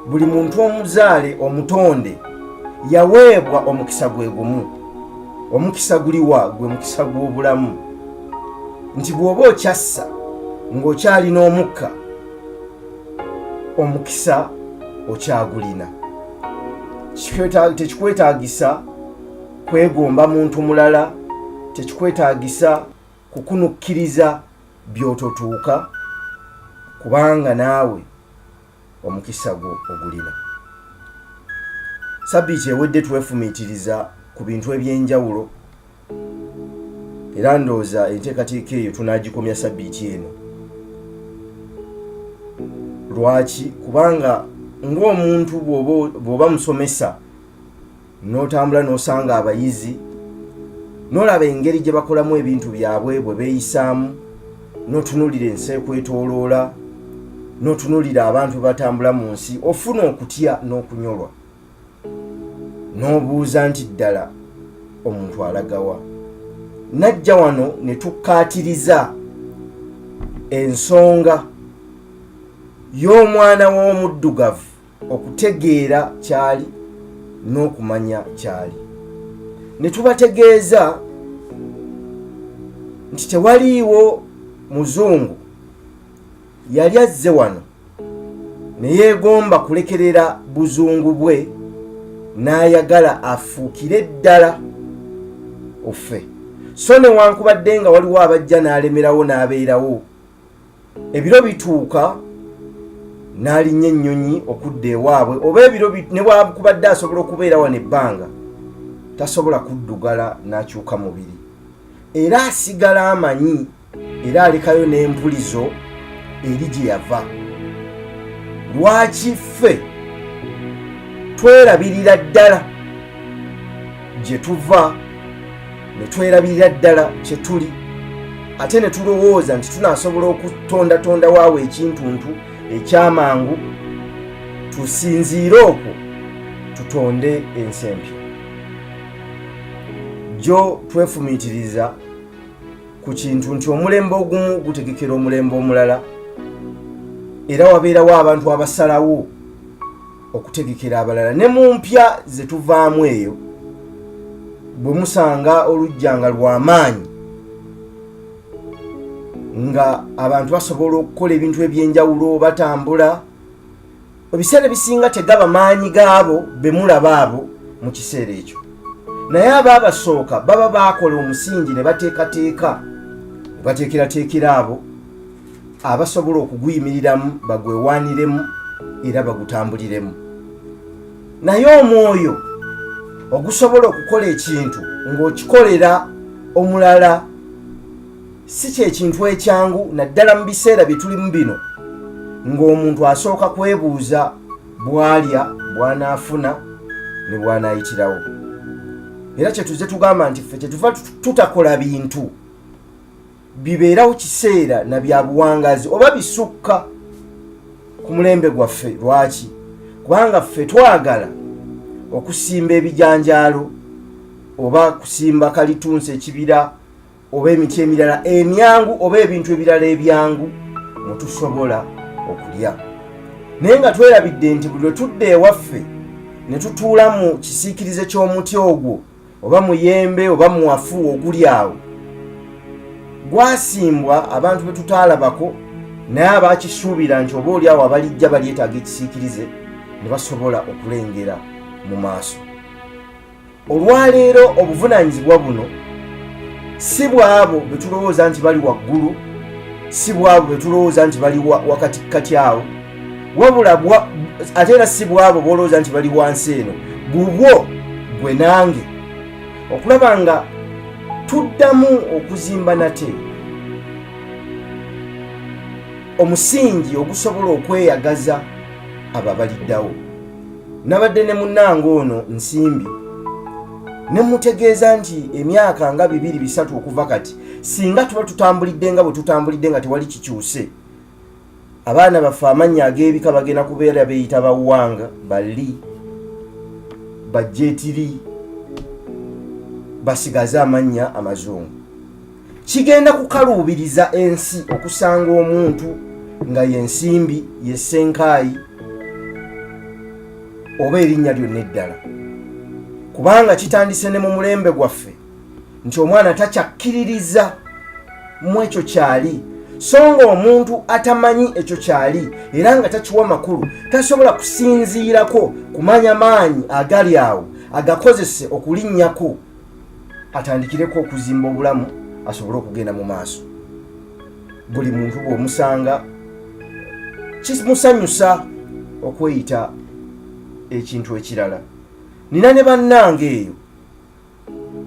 Buli muntu omuzaale omutonde yaweebwa omukisa gwe gumu. Omukisa guliwa? Gwe mukisa gw'obulamu, nti bw'oba okyassa ng'okyalina omukka, omukisa okyagulina. Tekikwetaagisa kwegomba muntu mulala, tekikwetaagisa kukunukkiriza by'ototuuka, kubanga naawe omukisa gwo ogulina. Sabbiiti ewedde twefumiitiriza ku bintu eby'enjawulo, era ndowooza enteekateeka eyo tunaagikomya sabbiiti eno. Lwaki? Kubanga ng'omuntu bw'oba musomesa n'otambula n'osanga abayizi, n'olaba engeri gye bakolamu ebintu byabwe, bwe beeyisaamu, n'otunuulira ensi ekwetooloola, n'otunuulira abantu batambula mu nsi, ofuna okutya n'okunyolwa, n'obuuza nti ddala omuntu alagawa? Najja wano ne tukkaatiriza ensonga y'omwana w'omuddugavu okutegeera kyali n'okumanya kyali, ne tubategeeza nti tewaliiwo muzungu yali azze wano ne yeegomba kulekerera buzungu bwe n'ayagala afuukire ddala offe. So newankubadde nga waliwo abajja n'alemerawo n'abeerawo, ebiro bituuka n'alinnya ennyonyi okudda ewaabwe, oba ebiro ne bwakubadde asobola okubeera wano ebbanga, tasobola kuddugala n'akyuka mubiri, era asigala amanyi, era alekayo n'empulizo eri gye yava. Lwaki ffe twerabirira ddala gye tuva, ne twerabirira ddala kye tuli, ate ne tulowooza nti tunaasobola okutondatonda waawo ekintuntu ekyamangu, tusinziire okwo tutonde ensi empya? Gyo twefumiitiriza ku kintu nti omulembe ogumu gutegekera omulembe omulala, era wabeerawo abantu abasalawo okutegekera abalala. Ne mu mpya ze tuvaamu eyo, bwe musanga olujja nga lw'amaanyi, nga abantu basobola okukola ebintu eby'enjawulo, batambula, ebiseera ebisinga tegaba maanyi gaabo be mulaba abo mu kiseera ekyo, naye abaabasooka baba baakola omusingi ne bateekateeka, ne bateekerateekera abo abasobola okuguyimiriramu, bagwewaaniremu era bagutambuliremu. Naye omwoyo ogusobola okukola ekintu ng'okikolera omulala si kyekintu ekyangu, naddala mu biseera bye tulimu bino, ng'omuntu asooka kwebuuza bw'alya, bw'anaafuna ne bw'anaayitirawo. Era kyetuze tugamba nti ffe kyetuva tutakola bintu bibeerawo kiseera na bya buwangazi oba bisukka ku mulembe gwaffe. Lwaki? Kubanga ffe twagala okusimba ebijanjaalo oba kusimba kalitunsi, ekibira, oba emiti emirala emyangu, oba ebintu ebirala ebyangu mutusobola okulya, naye nga twerabidde nti buli lwe tudda ewaffe ne tutuula mu kisiikirize ky'omuti ogwo, oba muyembe oba muwafu oguli awo, gwasimbwa abantu be tutaalabako, naye abakisuubira nti oba oli awo abalijja balyetaaga ekisiikirize ne basobola okulengera mu maaso. Olwaleero obuvunaanyizibwa buno si bwabo be tulowooza nti bali waggulu, si bwabo be tulowooza nti bali wakati awo, wabula ate era si bwabo bolowooza nti bali wansi eno, bubwo gwe nange okulaba nga tuddamu okuzimba nate omusingi ogusobola okweyagaza abo abaliddawo. Nabadde ne munnange ono Nsimbi ne mutegeeza nti emyaka nga 2, 3 okuva kati, singa tuba tutambulidde nga bwe tutambulidde, nga tewali kikyuse, abaana baffe amannya ag'ebika bagenda kubeera beeyita bawanga, bali bajetiri, basigaze amannya amazungu. Kigenda kukaluubiriza ensi okusanga omuntu nga ye Nsimbi, ye Ssenkaayi. Oba erinnya lyonna eddala, kubanga kitandise ne mu mulembe gwaffe nti omwana takyakkiririza mu ekyo kyali, so nga omuntu atamanyi ekyo kyali era nga takiwa makulu tasobola kusinziirako kumanya maanyi agali awo agakozese okulinnyako atandikireko okuzimba obulamu asobole okugenda mu maaso. Buli muntu bw'omusanga kimusanyusa okweyita ekintu ekirala. Nina ne bannange eyo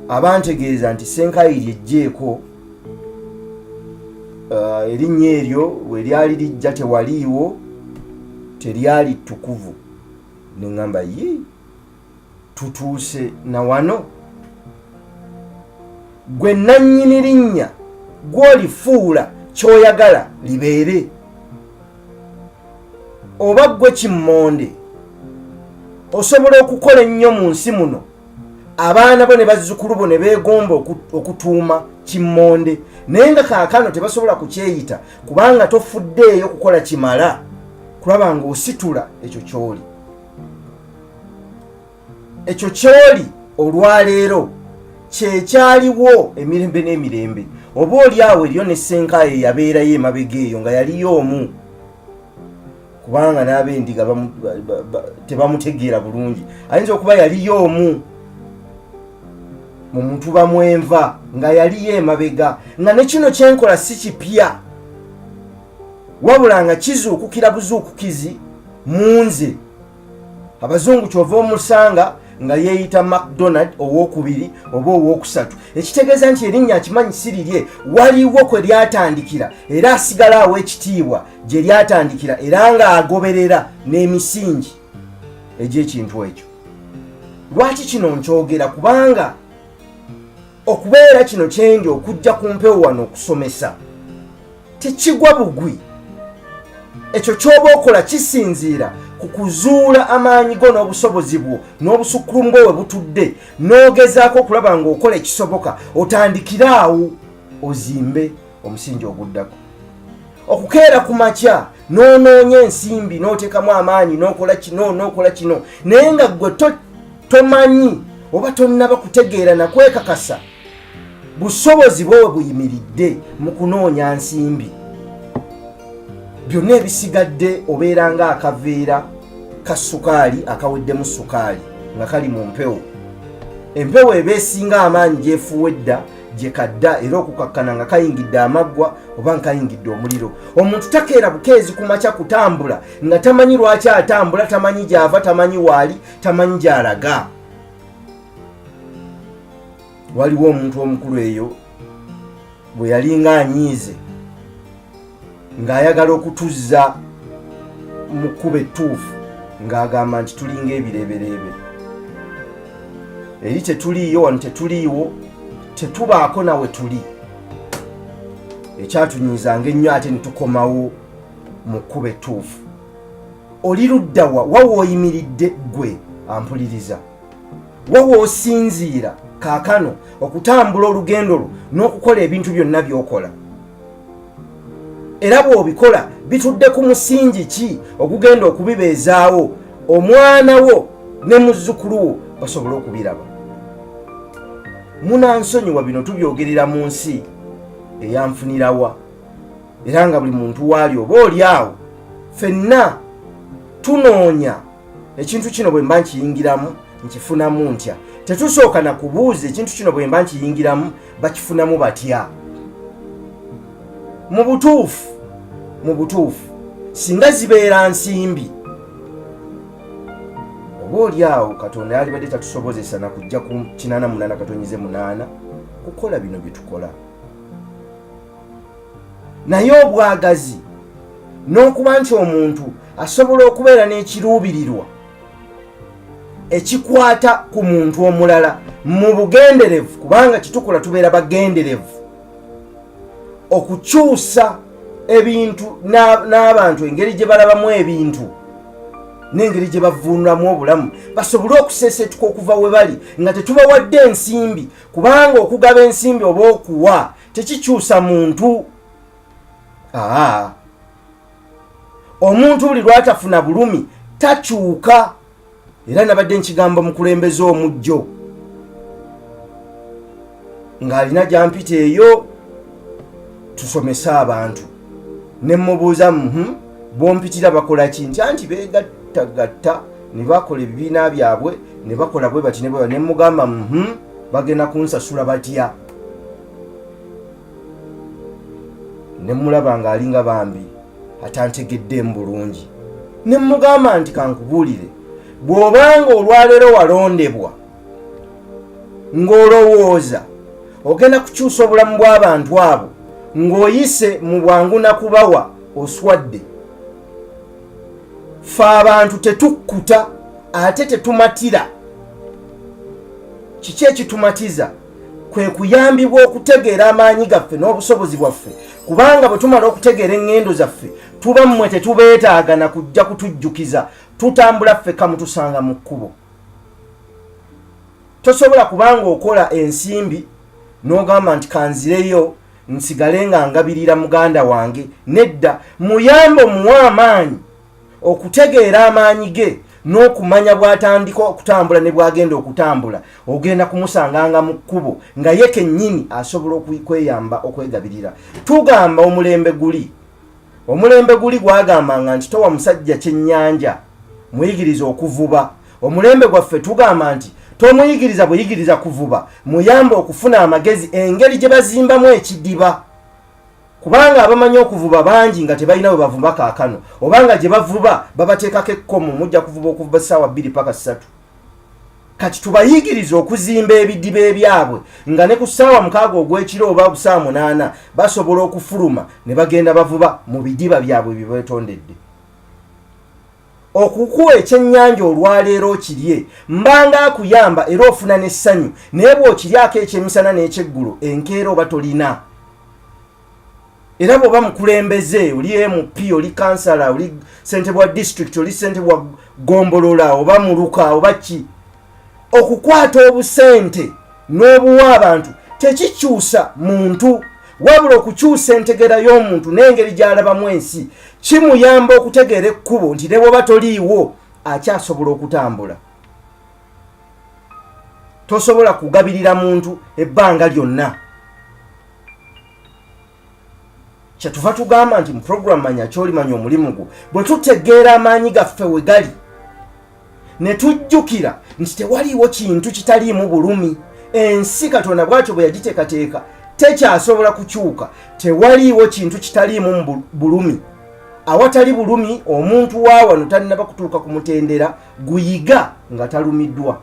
abantegeeza nti Senkayiri ejjeeko erinnya eryo we lyali lijja tewaliiwo, teryali ttukuvu. Ne ŋŋamba, yi, tutuuse na wano? Gwe nannyini linnya gw'olifuula ky'oyagala libeere, oba ggwe kimmonde osobola okukola ennyo mu nsi muno, abaana bo ne bazzukulu bo ne beegomba okutuuma kimmonde, naye nga kaakano tebasobola kukyeyita kubanga tofuddeeyo kukola kimala kulaba ng'ositula ekyo ky'oli. Ekyo ky'oli olwaleero kyekyaliwo emirembe n'emirembe. Oba oli awo eriyo ne Ssenkaaye eyabeerayo emabega eyo nga yaliyo omu, kubanga n'abendiga tebamutegeera bulungi. Ayinza okuba yaliyo omu mu mutuba mwenva nga yaliyo emabega, nga ne kino kyenkola si kipya, wabula nga kizuukukira buzuukukizi mu nze. Abazungu kyova omusanga nga yeeyita McDonald owokubiri oba owokusatu, ekitegeeza nti erinnya akimanyi si lirye, waliwo kwe lyatandikira era asigala awo ekitiibwa gye lyatandikira era ng'agoberera n'emisingi egy'ekintu ekyo. Lwaki kino nkyogera? Kubanga okubeera kino kyendi okujja ku mpewo wano okusomesa tekigwa bugwi. Ekyo ky'oba okola kisinziira ku kuzuula amaanyi go n'obusobozi bwo n'obusukkulumu bwo we butudde, n'ogezaako okulaba ng'okola ekisoboka otandikire awo ozimbe omusingi oguddako. Okukeera ku makya n'onoonya ensimbi n'oteekamu amaanyi n'okola kino n'okola kino, naye nga ggwe tomanyi oba tonnaba kutegeera na kwekakasa busobozi bwe we buyimiridde mu kunoonya nsimbi, byonna ebisigadde obeera ng'akaveera ka sukaali akaweddemu sukaali nga kali mu mpewo. Empewo eba esinga amaanyi gyefuuwa edda gye kadda, era okukakkana nga kayingidde amaggwa oba nga kayingidde omuliro. Omuntu takeera bukeezi ku makya kutambula nga tamanyi lwaki atambula, tamanyi gy'ava, tamanyi waali, tamanyi gy'alaga. Waliwo omuntu omukulu eyo bwe yalinga anyiize ng'ayagala okutuzza mu kkubo ettuufu, ng'agamba nti tulinga ebireebereebe, eri tetuliiyo, wano tetuliiwo, tetubaako nawe tuli. Ekyatunyiizanga ennyo ate ne tukomawo mu kkubo ettuufu. Oli luddawa? Wa w'oyimiridde ggwe ampuliriza? Wa w'osinziira kaakano okutambula olugendo lwo n'okukola ebintu byonna by'okola? Era bw'obikola bitudde ku musingi ki ogugenda okubibeezaawo omwana wo ne muzzukulu wo basobole okubiraba? Munansonyiwa, bino tubyogerera mu nsi eyanfunirawa, era nga buli muntu waali oba oli awo ffenna tunoonya ekintu kino. Bwe mba nkiyingiramu nkifunamu ntya? Tetusooka na kubuuza ekintu kino bwe mba nkiyingiramu bakifunamu batya? Mu butuufu singa zibeera nsimbi, oba oli awo Katonda yalibadde tatusobozesa na kujja ku 88.8 kukola bino bye tukola. Naye obwagazi n'okuba nti omuntu asobola okubeera n'ekiruubirirwa ekikwata ku muntu omulala mu bugenderevu, kubanga kitukola tubeera bagenderevu okukyusa ebintu n'abantu engeri gye balabamu ebintu n'engeri gye bavvuunulamu obulamu, basobole okuseeseetuka okuva we bali nga tetubawadde ensimbi, kubanga okugaba ensimbi oba okuwa tekikyusa muntu. Aa, omuntu buli lwatafuna bulumi takyuka. Era nabadde nkigamba omukulembeze omujjo ng'alina gyampita eyo tusomese abantu, ne mmubuuza, bompitira bakola ki? Nti anti beegattagatta ne bakola ebibiina byabwe ne bakola bwe bati ne bwe ne mmugamba, bagenda kunsasula batya? Ne mmulaba ng'alinga bambi atantegeddeemu bulungi, ne mmugamba nti kankubuulire, bw'obanga olwaleero walondebwa ng'olowooza ogenda kukyusa obulamu bw'abantu abo ng'oyise mu bwangu na kubawa, oswadde. Ffe abantu tetukkuta ate tetumatira. Kiki ekitumatiza? Kwe kuyambibwa okutegeera amaanyi gaffe n'obusobozi bwaffe, kubanga bwe tumala okutegeera eŋŋendo zaffe, tuba mmwe tetubeetaaga na kujja kutujjukiza, tutambula ffekka, mutusanga mu kkubo. Tosobola kubanga okola ensimbi n'ogamba nti kanzireyo nsigale nga ngabirira muganda wange. Nedda, muyambe, omuwe amaanyi okutegeera amaanyi ge n'okumanya bw'atandika okutambula ne bw'agenda okutambula. Ogenda kumusanganga mu kkubo nga ye kennyini asobola okweyamba, okwegabirira. Tugamba omulembe guli, omulembe guli gwagambanga nti towa musajja kyennyanja, muyigiriza okuvuba. Omulembe gwaffe tugamba nti tomuyigiriza buyigiriza kuvuba, muyambe okufuna amagezi engeri gye bazimbamu ekidiba, kubanga abamanyi okuvuba bangi nga tebalina bwe bavuba kaakano, oba nga gye bavuba babateekako ekkomo, mujja kuvuba okuva ssaawa 2 paka 3. Kati tubayigirize okuzimba ebidiba ebyabwe nga ne ku ssaawa 6 ogw'ekiro oba ku ssaawa 8 basobola okufuluma ne bagenda bavuba mu bidiba byabwe bye beetondedde. Okukuwa ekyennyanja olwaleero okirye mbanga akuyamba era ofuna n'essanyu, naye bw'okiryako ekyemisana n'ekyeggulo, enkeera oba tolina. Era bw'oba mukulembeze, oli MP, oli kansala, oli ssentebe wa disitulikiti, oli ssentebe wa ggombolola oba muluka oba ki, okukwata obusente n'obuwa abantu tekikyusa muntu, wabula okukyusa entegeera y'omuntu n'engeri gy'alabamu ensi kimuyamba okutegeera ekkubo nti ne bw'oba toliiwo akyasobola okutambula. Tosobola kugabirira muntu ebbanga lyonna. Kyetuva tugamba nti mu program Manya Kyoli Manya Omulimu Gwo, bwe tutegeera amaanyi gaffe we gali ne tujjukira nti tewaliiwo kintu kitaliimu bulumi, ensi Katonda bw'atyo bwe yagiteekateeka tekyasobola kukyuka, tewaliiwo kintu kitaliimu bulumi. Awatali bulumi omuntu wa wano tannaba kutuuka ku mutendera guyiga nga talumiddwa.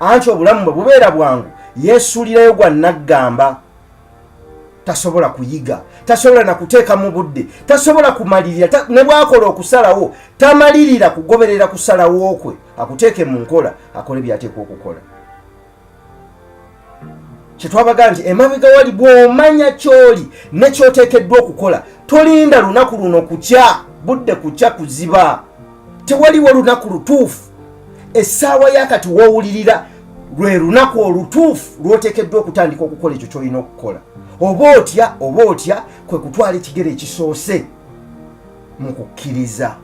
Anti obulamu bwe bubeera bwangu, yeesuulirayo gwa nnaggamba, tasobola kuyiga, tasobola na kuteeka mu budde, tasobola kumalirira, ne bw'akola okusalawo tamalirira kugoberera kusalawo kwe akuteeke mu nkola akole by'ateekwa okukola. Kyetwabaga nti emabega wali, bw'omanya ky'oli ne ky'oteekeddwa okukola, tolinda lunaku luno kukya, budde kukya kuziba, tewaliwo lunaku lutuufu. Essaawa ya kati w'owulirira lwe lunaku olutuufu lw'oteekeddwa okutandika okukola ekyo ky'olina okukola. Oba otya oba otya, kwe kutwala ekigere ekisoose mu kukkiriza.